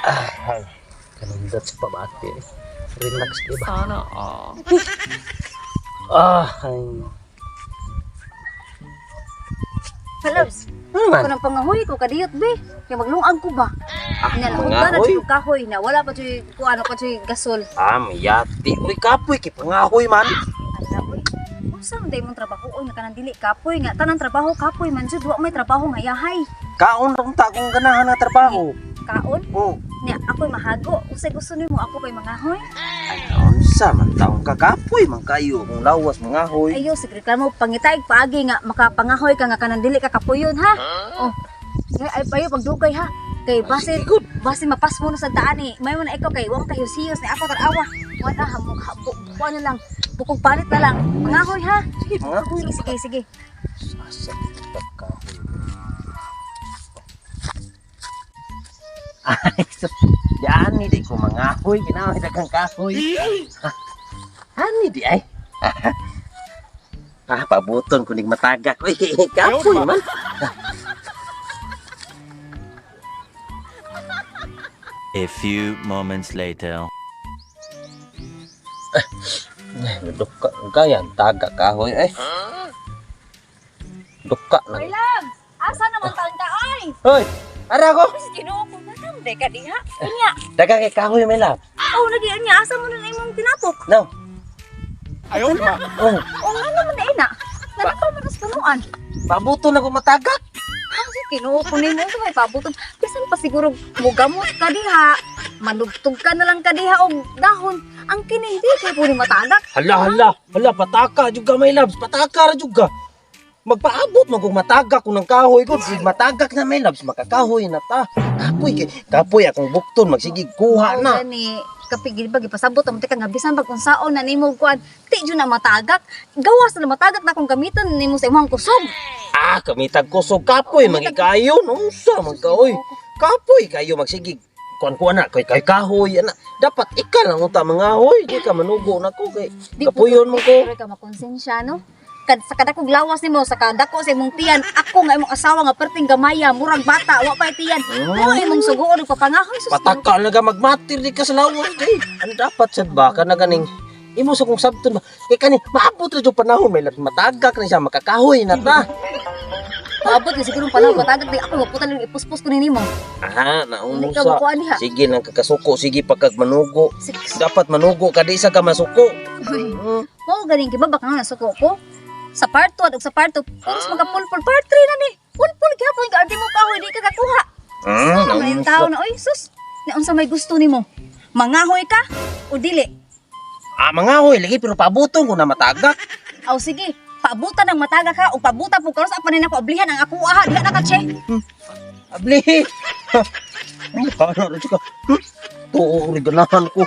Ay, kanindot sa pabati. Relax di ba? Sana all. Ah, ay. Hello. Ano man? Ako ng pangahoy ko kadiyot be. Kay maglungag ko ba? Ah, Nya na na mangahoy. jud kahoy na wala pa jud ko ano pa jud gasol. Ah, mayati. Uy, kapoy, kay pangahoy man. Ala oy. Unsa man day mong trabaho oy nga kanang dili kapoy nga tanang trabaho kapoy man jud wa may trabaho nga yahay. Kaon ra unta akong ganahan nga trabaho. Kaon Oh. nya ako'y mahago. Unsay gusto nimo ako pa'y mangahoy? Ay, unsa man taong kakapoy man kayo kung lawas mangahoy. Ayo sige reklamo pangitay paagi nga makapangahoy ka nga kanang dili ka kapuyon ha. Oh. Ay ay payo pagdugay ha. Kay basin Sige, good. basin mapas mo na sa daan eh. May mo na ikaw kay wa man kahiyos-hiyos ni ako tanawa. Wala ha mo kuan na lang. Bukog palit na lang. Mangahoy ha. Sige, mangahoy. Sige sige sige. Sasakit kahoy. Ay, sus. Diani di ko mangahoy, ginawa daghang kahoy. Ani di ay. Ah, pabuton kuning matagak. Uy, kapoy man. A few moments later. Duka kaya taga kahoy eh. Duka na. Hoy love, asa naman taon ka ay? Hoy, ara ko. Mas Ginoo ko na tam ka diha. Unya. Daghang kay kahoy may lab. Oh, lagi unya asa mo na imong tinapok? No. Ayaw ma. Oh, Oh, ano man day na? Nalakaw man sa punuan. pabuton ako matagak. Ang Ginoo ko nimo sa may pabuton. Bisan pa siguro mugamot ka diha. Manugtog ka na lang ka diha og dahon. Ang kini hindi kay puni matagak. Hala, hala, hala, pataka juga may labs, pataka ra juga. Magpaabot man kung matagak kung ng kahoy ko, sige matagak na may labs, makakahoy na ta. Kapoy kay, kapoy akong bukton, magsigig kuha na. Gani kapigil ba gipasabot ang tika nga bisan pag unsaon na nimo kuan ti jud na matagak. Gawas na matagak na kung gamiton nimo sa imong kusog. Ah, kamitag kusog kapoy, magikayon, unsa man ka oy. Kapoy kayo magsigig kuan kuan na kay kay kahoy ana. Dapat ika lang unta mga hoy, di ka manugo nako kay Di kapuyon mo ko. Pero ka makonsensya no. Kad sa kadakog lawas nimo sa kadako sa imong tiyan, ako nga imong asawa nga perting gamaya, murag bata, wa pa tiyan. Mo imong sugoon ug papangahoy sus. Pataka na ka magmatir di ka sa lawas kay. Ano dapat sad ba ka na ganing imo sa kong sabton ba kay kani maabot ra jud panahon may labs matagak na siya makakahoy na ta. Paabot ni siguro panahon matagak di ako maputan lang ipuspos ko ni nimo. Aha, Hindi naunong ka sa. makuha diha. Sige lang kakasuko, sige pagkag manugo. Sige. Dapat manugo ka di sa ka masuko. Uy, Mao ganing giba baka nga nasuko ko. Sa part 1 ug sa part 2, puros mga pulpul part 3 na ni. Pulpul gyapon ka ardi mo kahoy di ka kakuha. Ah, Ano man yung tao na oy sus. Na unsa may gusto nimo? Mangahoy ka o dili? Ah, mangahoy lagi pero pabuton ko na matagak. Aw sige, paabutan ang mataga ka o paabutan po karon sa panin ako ablihan ang ako aha diha na ka che. Abli. Ano ra ka? Tuo ri ganahan ko.